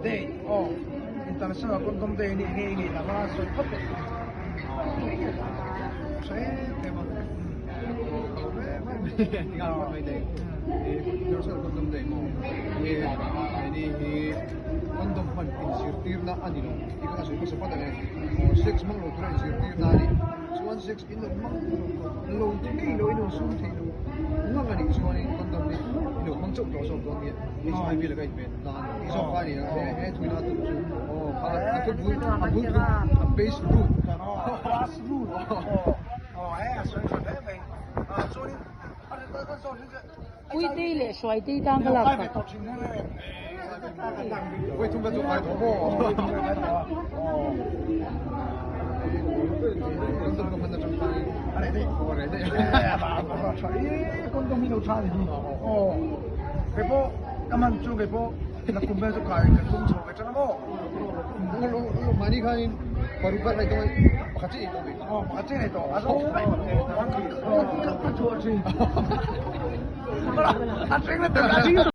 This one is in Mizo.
Day aw International Condom Day nih nge i ngei lama sawi phawt teh. Tha em em a. Ka lo em em tinga lo mai thei. International Condom Day maw nge keini hi condom hman inzirtirna a ni lo tih kha ka sawi hmasa phawt ang e. Sex hmang lo tura inzirtirna a ni. Chuan sex in lo hmang lo thei lo in lo sum thei lo ngang a nih chuanin condom hi i lo hmang chauh tawh zawk dawn nia HIV laka inven nan tih zawk kha a ni a he he thuina tum chu aw kha a thu bul a bul thum a base root grass root aw he a sawi tha hle mai ah chuanin Puitei leh Hruaitei tan ka lak sak.